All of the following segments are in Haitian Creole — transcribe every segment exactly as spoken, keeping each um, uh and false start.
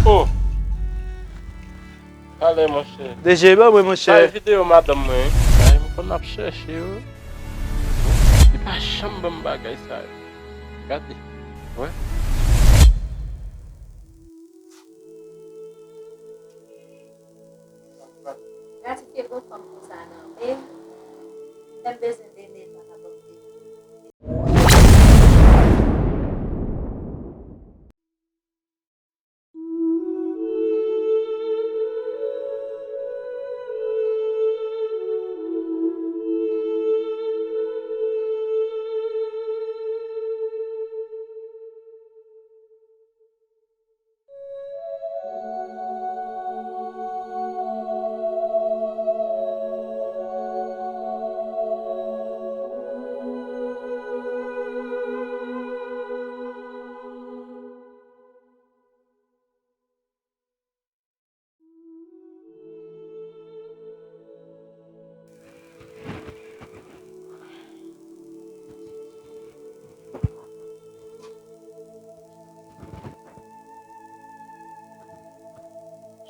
Oh! Talè, monchè. D J, ban mwen, monchè. Sa e videyo madanm mwen, wi. Ay, m konn ap chèche yo. Li pa janm ban m bagay sa yo. Gade. Wè. Gratifye gwo fanm konsa nan men m. Lè m bezwen de men, m pa ka ban m de men.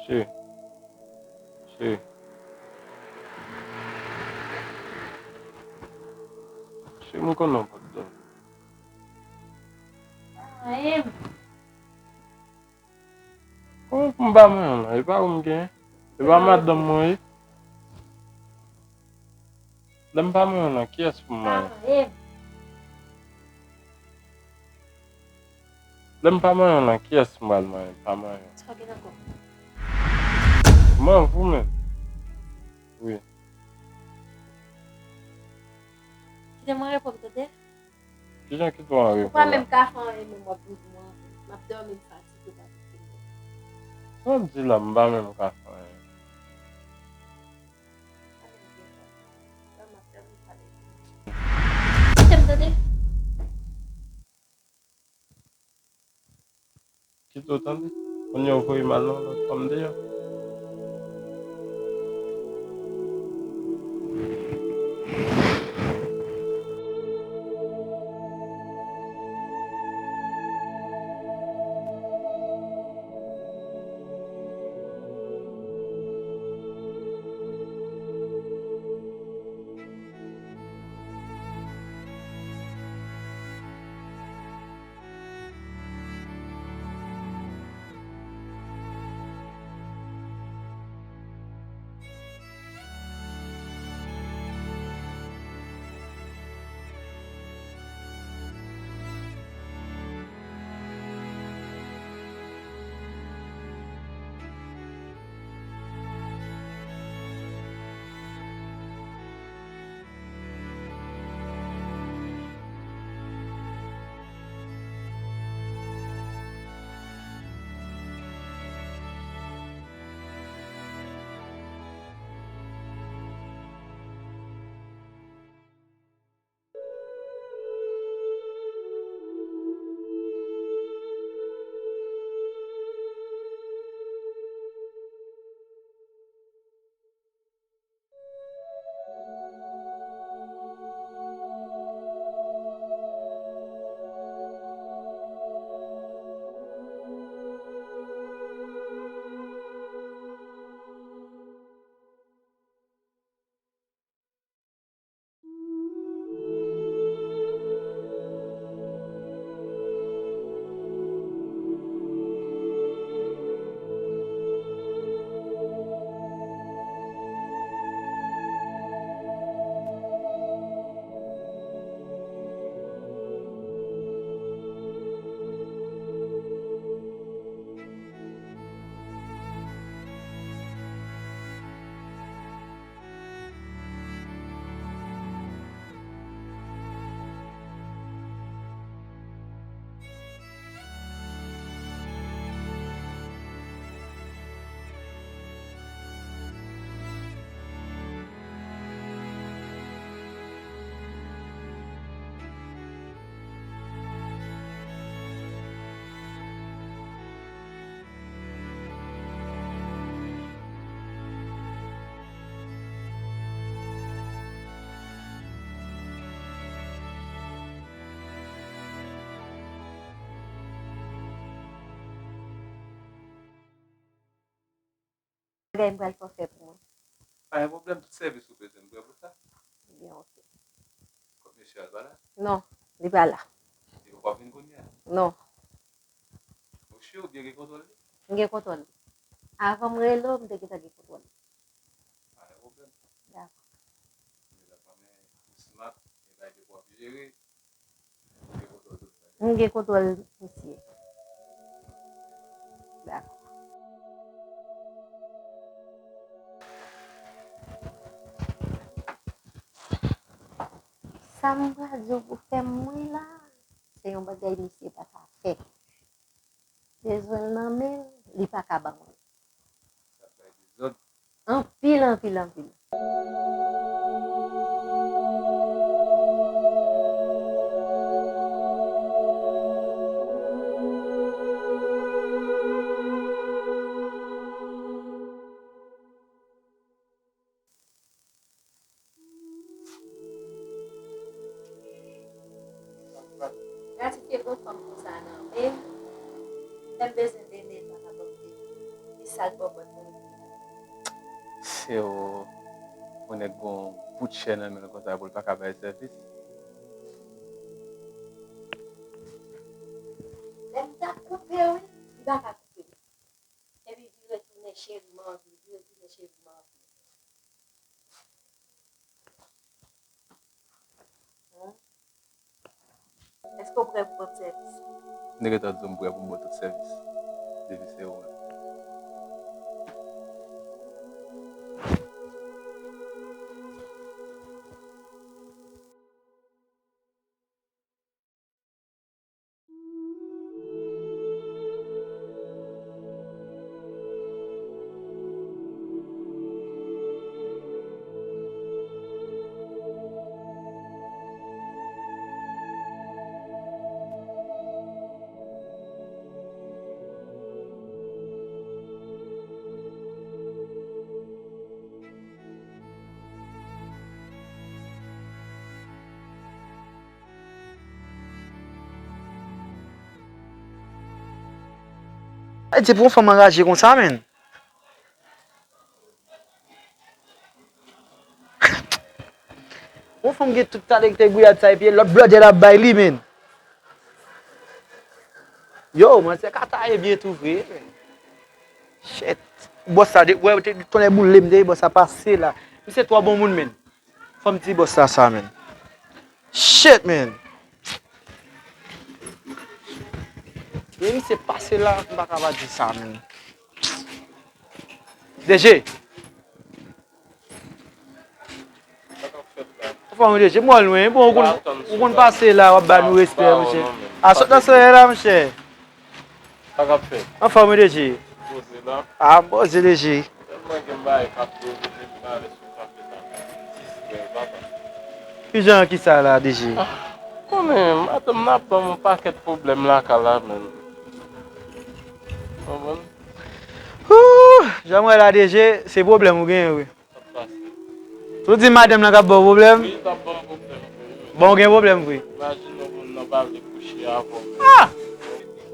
Cheri. Cheri. Cheri, m konnen w p ap dòmi. Anyen. Kòman pou m pa manyen w lan? E pa ou m genyen? E pa madanm mwen ye? Lè m pa manyen w lan, kiyès pou m manyen? Lè m pa manyen w lan, kiyès m pral manyen? Pa manyen w. Sa w gen nan kò? Mwen, ou menm? Wi. Kite mwen repo m, tande? Kijan kite w an repo la? Ou pa menm ka fè anyen, menm w ap bout mwen. M ap dòmi, m fatige, w pa bout mwen. Sa w di la, m pa menm ka fè anyen. Kite m, tande. Kite w tande. Kounye a w voye m al nan lòt fanm deyò. Bagay m pral fè pou mwen. Pa gen pwoblèm, tout sèvis ou bezwen, m prè pou sa. Ebyen, oke. Kot mesye a, l pa la? Non, li pa la. Li poko vin kounye a? Non. Ou si ou byen gen kontwòl li? M gen kontwòl li. Avan m rele w, m te gentan gen kontwòl li. Pa gen pwoblèm. Dakò. Mezanmi, ou smart, e bay de pou ap jere. M gen kontwòl misye. Dakò. Sa m pral di w pou fè m ri la, se yon bagay misye pa ka fè. Bezwen l nan men l, li pa ka ban mwen. Anpil, anpil, anpil. Gratifye gwo fanm konsa nan men m. Lè m bezwen de nèg pa ka ban m de nèg. Li sa l ban mwen pou m. Se yon, yon nèg gon bout chè nan men l konsa pou l pa ka bay sèvis. Lè m t ap koupe wi, li pa ka koupe. Epi vire tounen cheri m anvi, vire tounen cheri m anvi. Èske w prè pou ban m sèvis? M te gentan di w m prè pou m ba w tout sèvis. Depi se ou menm. Ayiti pou yon fanm anraje konsa, menn. Yon fanm gen tout talè ki te gouyad sa, epi lòt blòdè l ap bay li, menn. Yo, manzè ka taye byen tou vre, menn. Shit. Bòs sa, de, wè, te, tonnè boule m, de, bòs sa pase la. Misye twò bon moun, menn. Fò m di bòs la sa, menn. Shit, menn. Depi misye pase la, m pa ka pa di sa, menn. D J. Anfòm, D J, m wè w lwen. Bon, ou konn, ou konn pase la, w ap ba nou respè, monchè. A sot nan soyè la, monchè. Sa k ap fèt? Anfòm, wi, D J. Poze la. A, m poze, D J. Tèlman gen bagay k ap dewoule depi talè sou kanpe la. Distrè, papa. Kijan ki sa la, D J? Ah, konnen, madanm nan ap ban m yon pakèt pwoblèm lakay la, menn. Konprann? Ooh, jan m wè la, D J, se pwoblèm ou genyen, wi. Sa k pase? Ou di madanm nan k ap ba w pwoblèm? Wi, l ap ban m pwoblèm vre, wi. Bon, ou gen pwoblèm vre. Imajine w, moun nan pa vle kouche avè w. Ah!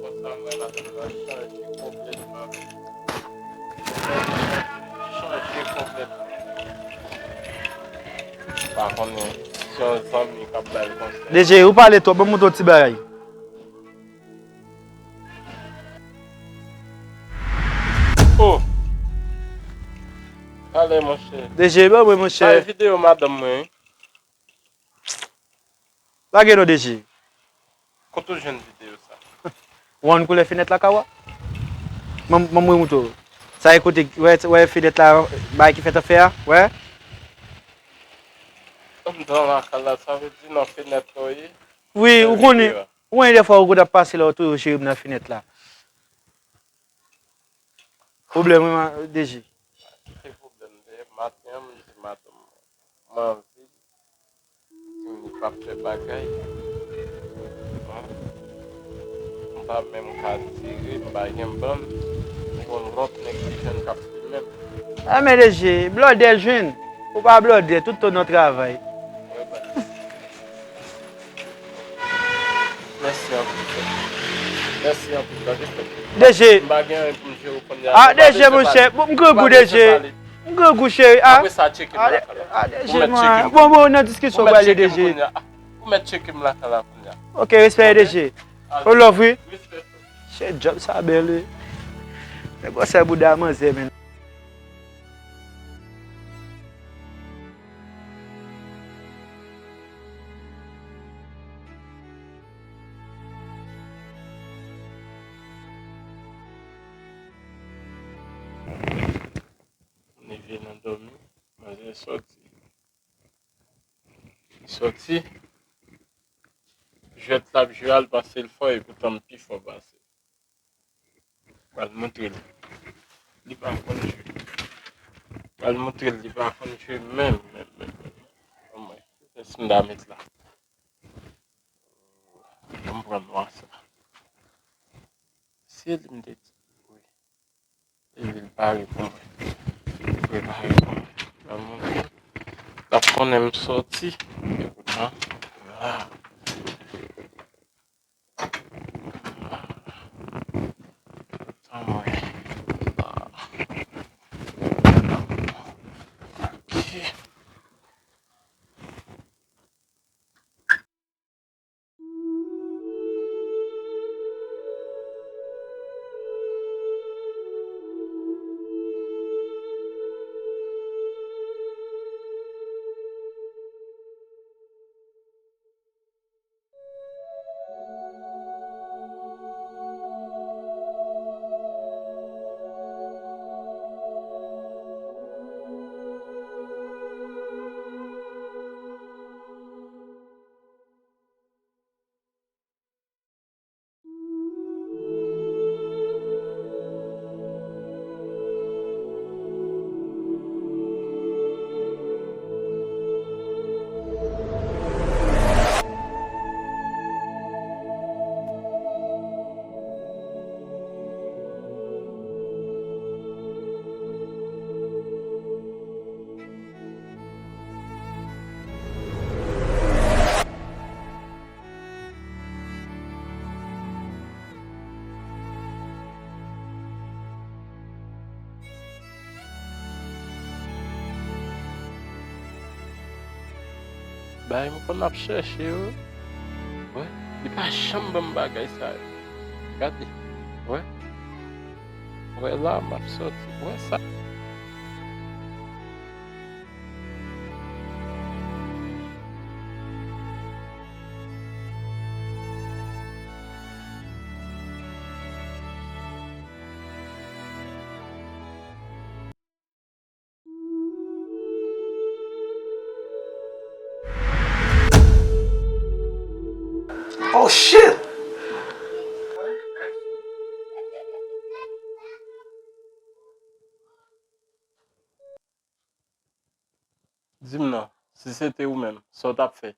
Konsa, mwen, madanm nan chanje konplètman. Chanje konplètman. Pa konnen si se yon zanmi k ap ba l konsèy. D J, ou pale twòp, ban m montre w ti bagay. Oh! Talè, monchè. D J, ban mwen, monchè. Sa e videyo madanm mwen, wi. Lage non, D J. Kote w jwenn videyo sa? Ou wè koulè fenèt la, Kawa? Ban m, ban m remontre w. Sa e kote, wè, wè fenèt la, bagay ki fèt anfè a, wè? Anndan lakay la, sa vle di nan fenèt la w ye? Wi, ou konnen, ou konnen dèfwa ou konn ap pase la, ou toujou cheri m nan fenèt la. Pwoblèm, wi, ma-, D J. Kite pwoblèm dèyè, maten an, m di madanm mwen, m anvi l. Li di m li p ap fè bagay. Bon. M pa menm ka tire, m pa gen bann. M konn lòt nèg ki jwenn k ap fimen m. A, men D J, blòdè jwenn. Ou pa blòdè, tout tan nan travay. Wè, ba. Mèsi anpil, frè. Mèsi anpil, tande frè. D G. M pa gen anyen pou m jere w kounye a. Ah, D G, monchè, m grangou, D G. M grangou, cheri. Ah, apre sa, tcheke m lakay la. Ah, D G, mwen. Bon, bon, nan diskisyon, ou prale, D G. Ou mèt tcheke m lakay la kounye a. Ok, respè, D G. Ou love, wi. Respè. Shit, djòb sa bèl, wi. Men gwosè bouda manzè, men. Leve nan dòmi, manzè sòti. Sòti. Jwèt l ap jwe a, l panse l fò, epoutan m pi fò pase l. Pral montre l. Li pa konn jwe. Pral montre l, li pa konn jwe menm, menm, menm, menm. Anmwey, kiyès m ta met la? Ban m pran nwa sa. Se li m te di. Wi. E li pare pou mwen. Li prepare pou mwen. Pral montre l. L ap konnen m sòti. Epoutan, ah. Anmwey. Ok. Bagay m konn ap chèche yo. Wè, li pa janm ban m bagay sa yo. Gade. Wè. Wè la, m ap sòti. Wè sa. Oh shit! Di m non, si se te ou menm, sa w t ap fè?